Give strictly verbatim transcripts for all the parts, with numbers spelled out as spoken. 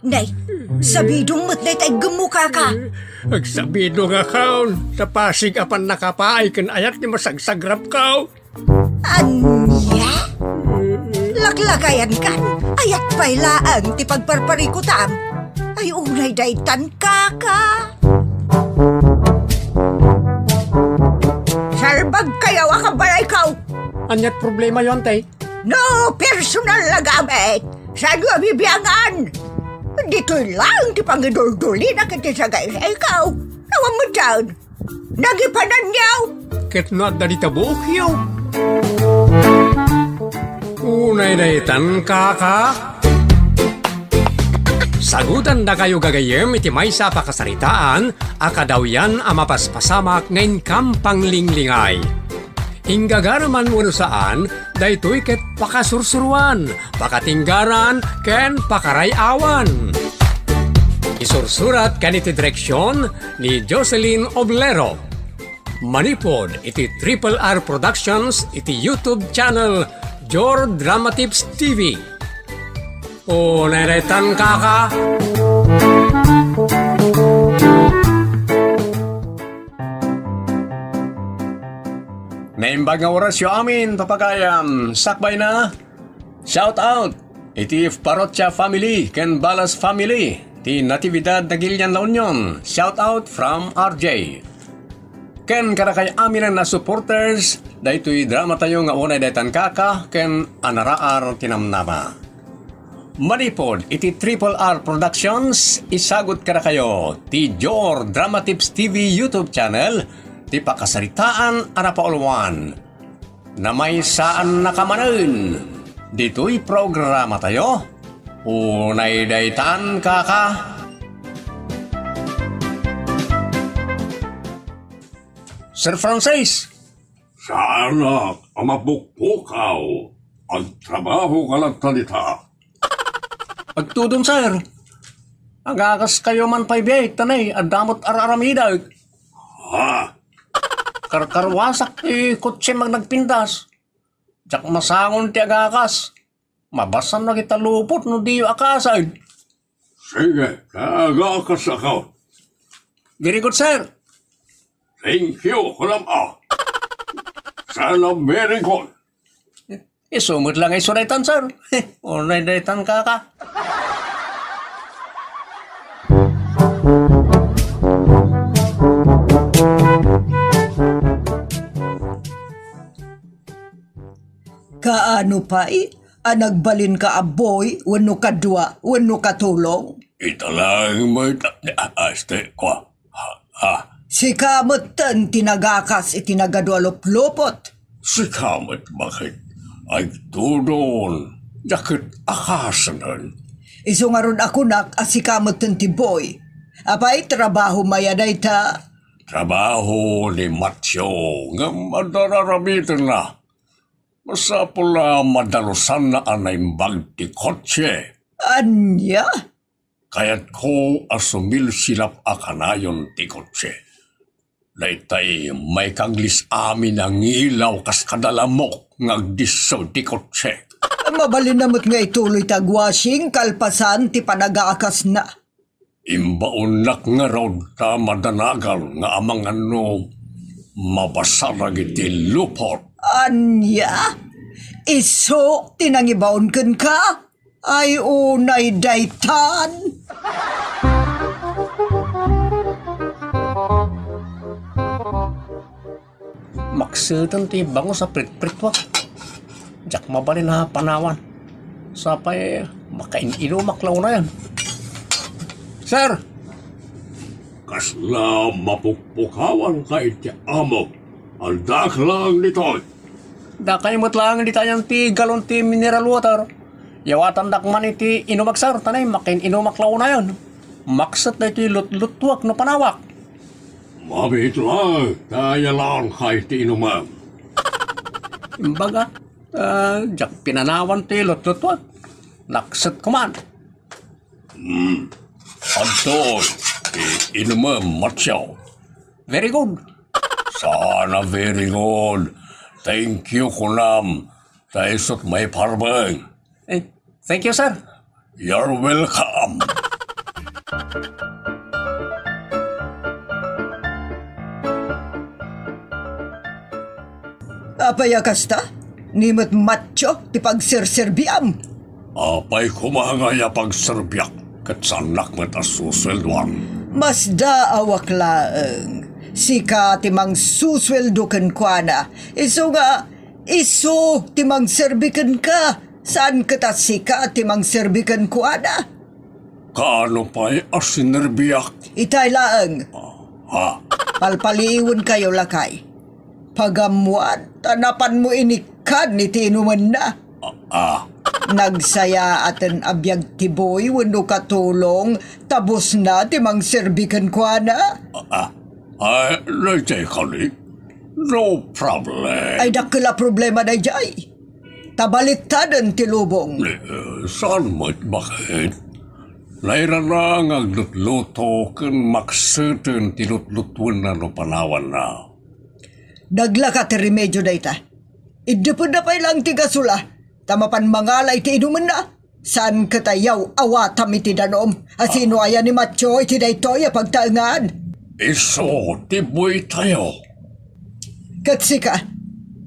Nay, sabidong met dayta iggemmo, kaka. Agsabidongakon, ta pasig a pannakapaay ken ayat ti masagsagrapko. Ania? Laklakayankan, ayat pay laeng ti pagparparikutam. Ay, unay daytan, kaka. Salbagkayo a kabalayko. Aniat problemayo, Antay? No personal a gamit, saanyo a bibiangan. Ditoy laeng ti pangiduldulina ken ti sagaysayko. Awan metten. Nagipananyo. Ket no adda dita buokyo. Unay daytan, kaka. Sagutandakayo gagayyem iti maysa a pakasaritaan a kadawyan a mapaspasamak nga inkam panglinglingay. Inggagaraman wenno saan, daytoy ket pakasursuroan, pakatinggaran, ken pakaray-awan. Isursurat ken iti direksion ni Jocelyn Oblero. Manipud iti Triple R Productions iti YouTube channel Jor Dramatips T V. Unay daytan, kaka. Naimbag nga orasyo amin, papagayam. Sakbayna, shout out iti Parrocha family ken Balas family, ti Natividad Nagilian La Union. Shout out from R J. Ken kadakay amin a supporters daytoy dramatayo nga Unay Daytan, kaka ken Anaraar ti Namnama. Manipud iti Triple R Productions, isagut kadakayo ti Jor Dramatips T V YouTube channel ti pakasaritaan a napauluan. Namaysaannaka manen ditoy programatayo. Unay daytan, kaka. Sir Francis! Saanak a mapukpukaw, agtrabaho ka latta dita. Agtudom, sir. Agakaskayo man pay biit, ta nay, adda met ar-aramidek. Ha? Karkarwasak ti kotsem a nagpintas. Diak masangon ti agakas. Mabasan dagita lupot no diyo akasen. Sige, agakasakon. Very good, sir. Thank you, kunam a. Sana very good. Isu met la nga isu daytan, sir. Unay daytan, kaka. Kaano pay a nagbalinka a boy wenno kadua wenno katulong? Ita laeng met, ah, este, kua. Ha, ha. Sika metten ti nagakas iti nagadua luplupot. Sika met, bakit? Agtudon, diak ket akasenen. Isu ngarud a kunak a sika metten ti boy. Apay, trabaho maya dayta? Trabaho ni Matthew, ngem adda ar-aramitenna. Masapul a madalusanna a naimbag ti kotse. Ania? Kayatko a sumilsilap a kanayon ti kotse. Daytay maikaglis amin a ngilaw kas kada lamok nga agdisso ti kotse. Mabalin a met nga ituloy ti agwashing kalpasan ti panagakasna. Imbaonnak ngarud ta madanagan nga amangan no mabasa dagiti lupot. Ania? Isu ti nangibaon kenka? Ay, unay daytan. Makseten ti bangus a pritpritwak. Diak mabalin a panawan. Sapay, makain-inumak la unayen. Sir! Kasla mapukpukawanka iti amok. Addak laeng ditoy. Dakay met laeng ditayan ti galon ti mineral water. Yawatandak man iti inumak, sir. Tanay, makain-inumak la unayen. Makset daytoy lutlutwak no panawak. Mabiit laeng ta ayalanka iti inumem. Imbaga, ah, diak pinanawan ti lutlutwak. Nakset ko man. Hmm. Adtoy, i-, inumem, Matthew. Very good. Sana very good. Thank you, kunam. Ta isut' maiparbeng. Eh, thank you, sir. You're welcome. Apay a kasta? Ni met macho ti pagserserbiam? Apay koma ngay a pagserbiak, ket saannak met a susueldoan? Masdaawak laeng. Sika ti mangsusueldo kenkuana. Isu nga, isu ti mangserbi kenka. Saan ket a sika ti mangserbi kenkuana? Kaano pay a sinerbiak? Itay laeng. Ah, ha? Palpaliiwenkayo, lakay. Pagammoan ta napanmo inikkan iti inumenna. Ah, ah. Nagsayaaten a biag ti buy wenno katulong, ta busna ti mangserbi kenkuana. Ah, ah. Ay, daydiay kadi. No problem. Ay, dakkel a problema daydiay. Ta baliktaden ti lubong. Eh, saan met? Bakit? Nairana nga aglutluto ken makseten ti lutlutuenna no panawanna. Naglaka ti remedio dayta. Iddepenna pay laeng ti gasol a, ta mapan mangala iti inumenna. Saan ket a yaw-awatam iti danum. Asino aya ni Matyo iti daytoy a pagtaengan? Isu ti buytayo. Ket sika,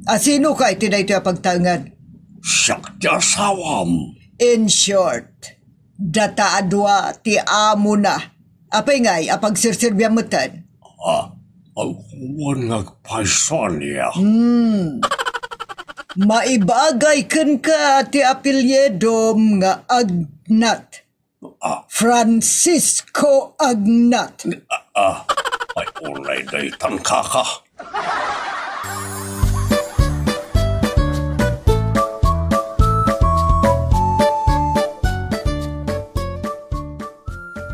asinoka iti daytoy a pagtaengan? Siak ti asawam. In short, data a dua ti amona. Apay ngay a pagserserbiam metten? Ah, awan nga agpayso ania. Hmm. Maibagay kenka ti apelyidom nga Agnat. Ah. Francisco Agnat. Ah, ah. Ay, unay daytan, kaka.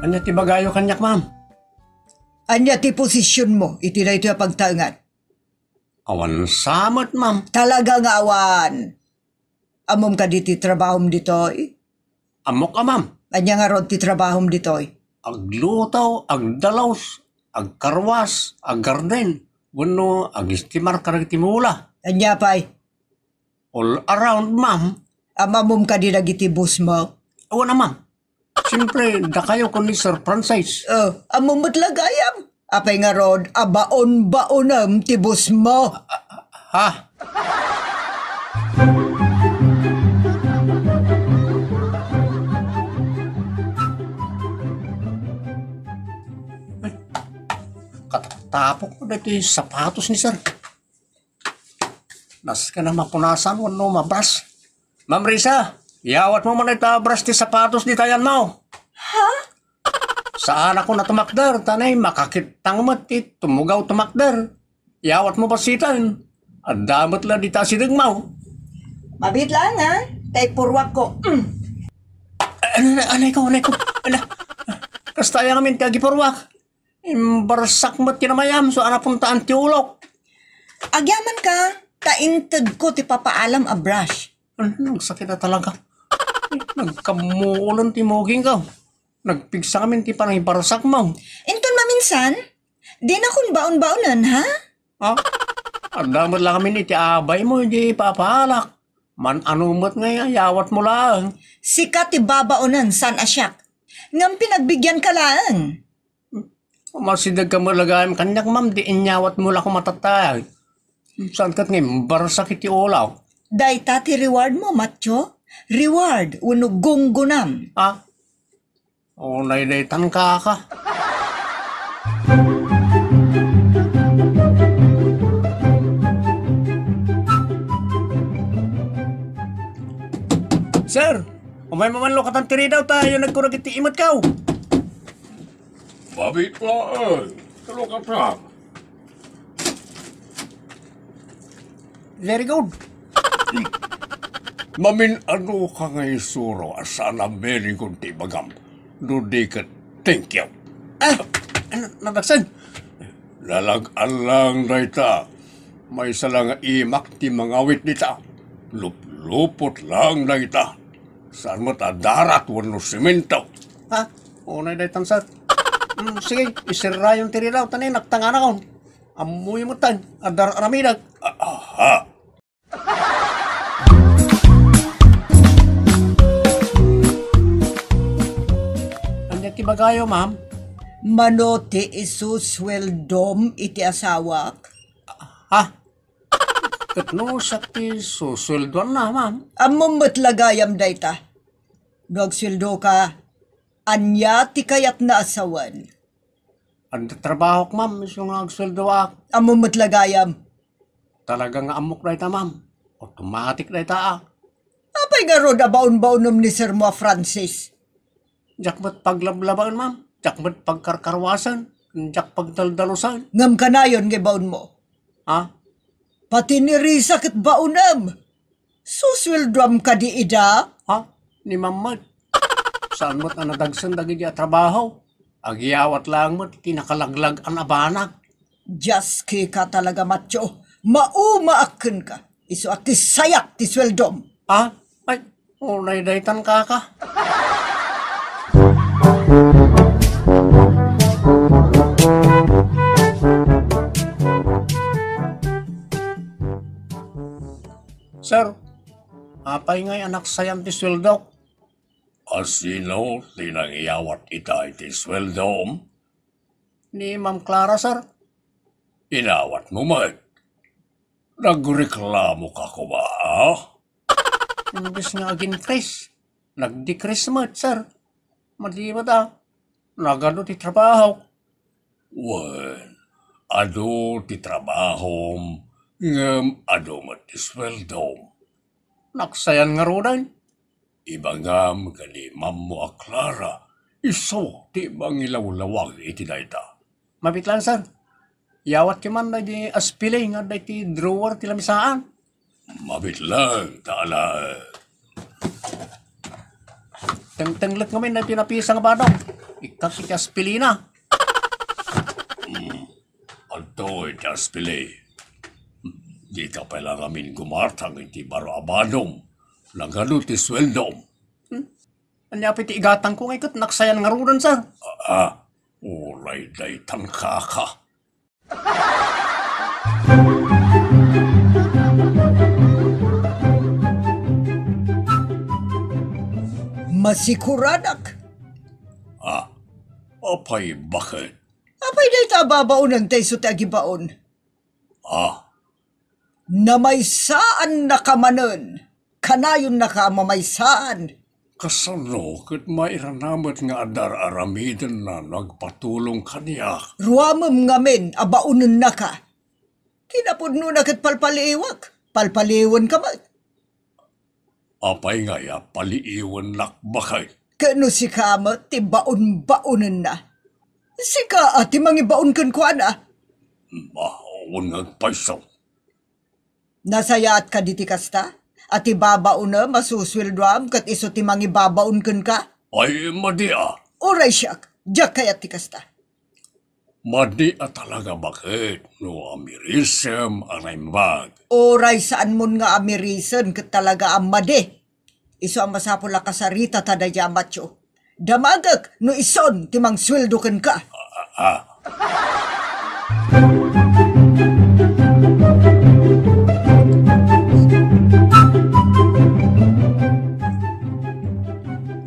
Ania ti ibagayo kaniak, ma'am? Ania ti posisyonmo iti daytoy a pagtaengan? Awan sa met, ma'am. Talaga nga awan. Ammom kadi ti trabahom ditoy? Ammok a, ma'am. Ania ngarud ti trabahom ditoy? Agluto, agdalus, agkarwas, aggarden, wenno agistimar kadagiti mula. Ania pay? All around, ma'am. Am-ammom kadi dagiti bossmo? Awan a, ma'am. Siyempre, dakayo ken ni Sir Francis. Oh, ammom met la gayam. Apay ngarud a baon-baonem ti bossmo? Ha? Ay, katapok ko dagiti sapatos ni Sir. Nasken a mapunasan wenno mabras. Ma'am Risa, iyawatmo man ita abras ti sapatos dita ayanmo. Ha? Saanakon a tumakder, ta nay makakittang met ti tumugaw tumakder. Iyawatmo bassiten. Adda met la dita asidegmo. Mabiit laeng, ha? Ta ipurruakko. Mm. Ano, ano, anay ko, anay ko. Ala, kasta aya ngamin ti agipurruak. Imbarsak met ti namayam, so anapuntaan ti ulok. Agyamanka, ta intedko ti papaalam a brush. Ano, nagsakit na talaga. Nagkamuulan ti mugingko. Nagpigsa ngamin ti panangibarsakmo. Inton maminsan, dinakon baon-baonen, ha? Ha? Adda met la ngamin iti abaymo, idi papaalak. Man-ano met nga iyawatmo laeng. Sika ti babaonen, saan a siak. Ngem pinagbigyanka laeng. Masidegka met la gayam kaniak, ma'am, di inyawatmo la koma tattay. Saan ket nga imbarsak iti ulok? Dayta ti rewardmo, Matyo? Reward wenno gunggonam? Ah? Unay daytan, kaka. Sir, umay mamanlo katan ti ridaw ta ayanagko dagiti imetko. Mabiit laeng. Kano kata? Very good. Mamin-ano ka nga isuro a saan a very good ti ibagam. No di ket thank you. Ah, ano, nabaksan? Lalag-an lang dayta. Maysa la nga imak ti mangawit dita. Luplupot lang dayta. Saan met a darat wenno semento? Ha? Unay daytan, sir. Mm, sige, isirrayon ti ridaw, ta nay nagtanganakon. Ammoyo met tan, adda ar-aramidek. Ah, aha. Ania ti Bagayo, ma'am. Mano ti isusweldom iti asawak? Ha? Ket no siak ti susueldoanna, ma'am? Ammom met la gayam dayta. No agsueldoka, ania ti kayatna a sawen? Adda trabahok, ma'am, isu nga agsueldoak. Ammom met la gayam. Talaga nga ammok dayta, ma'am. Automatic dayta, a. Apay ngarud a baon-baonem ni Sir mo a Francis? Diak met paglablabaen, ma'am. Diak met pagkarkarwasen. Diak pagdaldalusen. Ngem kanayon nga ibaonmo. Ha? Pati ni Risa ket baonem. Susueldoam kadi ida? Ha? Ni ma'am met. Saan met a nadagsen dagidi a trabaho? Agyawat laeng met iti nakalaglag-an a banag. Dios, kika talaga, Matyo. Maumaak kenka. Isu a ti sayak ti sueldom. Ah, ay, unay daytan, kaka. Sir, apay ngay a naksayam ti sueldok? A sino ti nangyawat ita iti sueldom? Ni Ma'am Clara, sir. Inawat mo met. Nagreklamo ka koma, a? Imbes nga agin-increase, nag-decrease met, sir. Madi met, a. Nagadu ti trabaho. Wen, adu ti trabahom, ngem adu met ti sueldom. Naksayan ngaruden. Ibagam ken ni Ma'am mo a Clara, isu ti mangilawlawag iti dayta. Mabit lang, sir. Yawat ti man daydi aspili nga adda iti drawer ti lamisaan. Mabit lang, ta alaen. Tengtenglek ngamin daydi napisa nga badong. Ikkat iti aspilina. Hmm. Adtoy ti aspili. Dika pay la ngamin gumartang iti baro a badom. Nagadu ti sueldom. Hmm? Ania pay ti igatangko nga iket naksayan ngaruden, sir? Ah, ah. Uray daytan, kaka. Masikuradak. Ah, apay, baket? Apay dayta a babaonen ta isu ti agibaon? Ah. Namaysaannaka manen. Kanayonnaka a mamaysaan. Kasano ket mairanamet nga adda ar-aramidenna no agpatulong kaniak? Ruamem ngamin a baonennaka. Kinapudnona ket palpaliiwek, palpaliiwenka met. Apay ngay a paliiwennak, baket? Ket no sika met ti baon-baonenna, sika a ti mangibaon kenkuana. Maawon nga agpayso. Nasayaat kadi ti kasta? A ti babaonem a susueldoam ket isu ti mangibabaon kenka? Ay, madi a. Uray siak, diak kayat ti kasta. Madi a talaga, baket, no amirisem a naimbag. Uray saanmon nga amirisen ket talaga a madi. Isu a masapul a kasarita ta daydi a Matyo. Damagek no isun ti mangsueldo kenka. Ah, ah.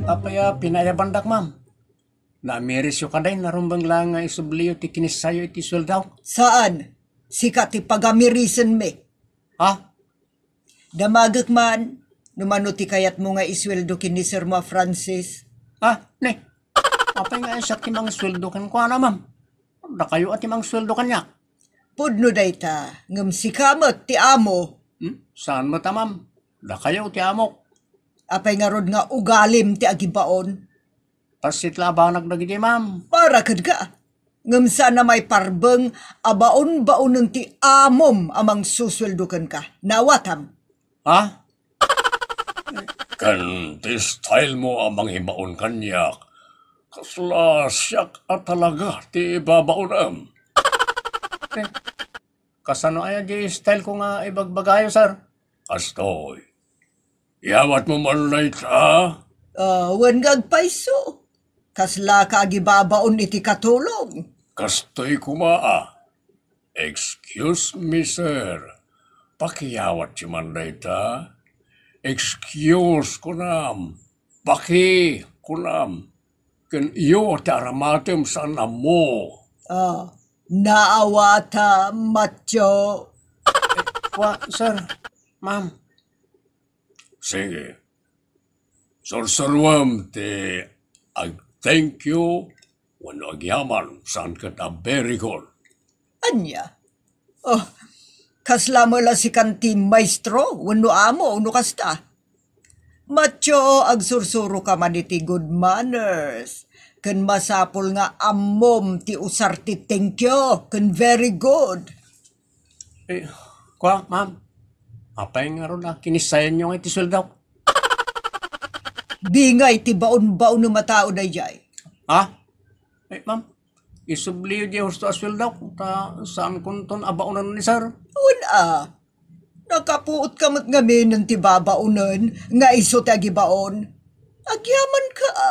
Apay a pinaayabandak, ma'am? Naamirisyo kadi, narumbeng laeng nga isubliyo ti kinissayo iti sueldo? Saan. Sika ti pagamirisenmi. Ha? Damagek man, no mano ti kayatmo nga isueldo ken ni Sir mo a Francis. Ha? Ne? Apay nga siak ti mangsueldo kenkuana, ma'am? Dakayo a ti mangsueldo kaniak. Pudno dayta, ngem sika met ti amo. Hmm? Saan met a, ma'am? Dakayo ti amok. Apay ngarud nga ugalim ti agibaon? Passit la a banag dagiti, ma'am. Para kenka. Ngem saan a maiparbeng a baon-baonen ti amom a mangsusueldo kenka. Naawatam. Ha? Ken ti style mo a mangibaon kaniak, kasla siak a talaga ti ibabaonem. Eh, kasano aya di style ko nga ibagbagayo, sir? Kastoy. Yawat mo man dayta? Ah, wen nga agpayso. Kasla ka agibabaon iti katulong. Kastoy koma a. Excuse me, sir. Pakiyawat ti man dayta. Excuse, kunam. Paki, kunam. ken iyo ti aramatem saan ammo. Ah, naawata, Matyo. Wa, sir, ma'am. Sige. Sursuruem ti ag-thank you wenno agyaman saan ket a very good. Ania? Oh, kasla met la sikan ti maestro wenno amo no kasta? Matyo, agsursuroka man iti good manners. Ken masapul nga ammom ti usar ti thank you ken very good. Eh, kua, ma'am. Apay ngarud a kinisayanyo nga iti sueldok? Bingay ti baon-baonem a tao daydiay. Ha? Eh, ma'am, isubliyo diay husto a sueldok, ta saankonton a baonen ni sir. Wen a, nakapuotka met ngamin ti babaonen nga isu ti agibaon. Agyamanka a,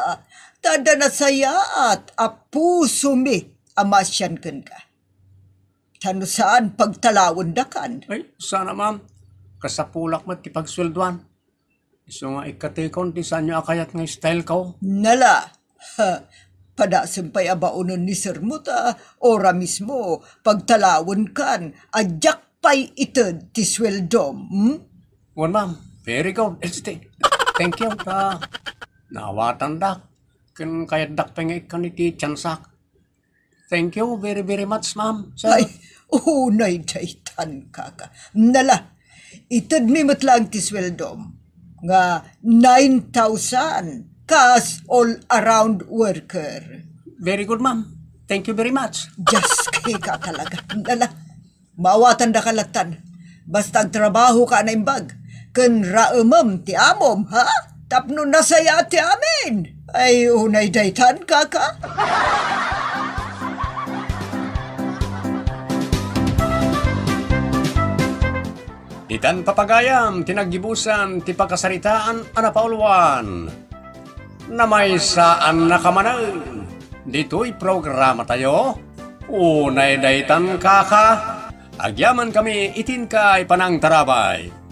ta adda nasayaat a pusomi a maasian kenka. Ta no saan, pagtalawendakan. Ay, sana, ma'am. Kasapulak met ti pagsueldoan. Isu nga ikkatekon ti saanyo a kayat nga style ko. Nala, ha, padasem pay a baonen ni sir mo ta, ora mismo, pagtalawenkan, a diak pay ited ti sueldom, hmm? Wen, ma'am. Very good. Este, thank you ta naawatandak. Ken kayatdak pay nga ikkan iti tiansak. Thank you very, very much, ma'am, sir. Ay, unay daytan, kaka. Nala, itedmi met laeng ti sueldom nga nine thousand kas all-around worker. Very good, ma'am. Thank you very much. Just kay ka talaga. Nala, maawatandaka lattan. Basta agtrabahoka a naimbag, ken raemem ti amom, ha? Tapno nasayaat ti amin. Ay, unay daytan, kaka. Ditan papagayam ti naggibusan ti pakasaritaan a napauluan. Namaysaannaka manen ditoy programatayo. Unay daytan, kaka. Agyamankami iti inkay panangtarabay.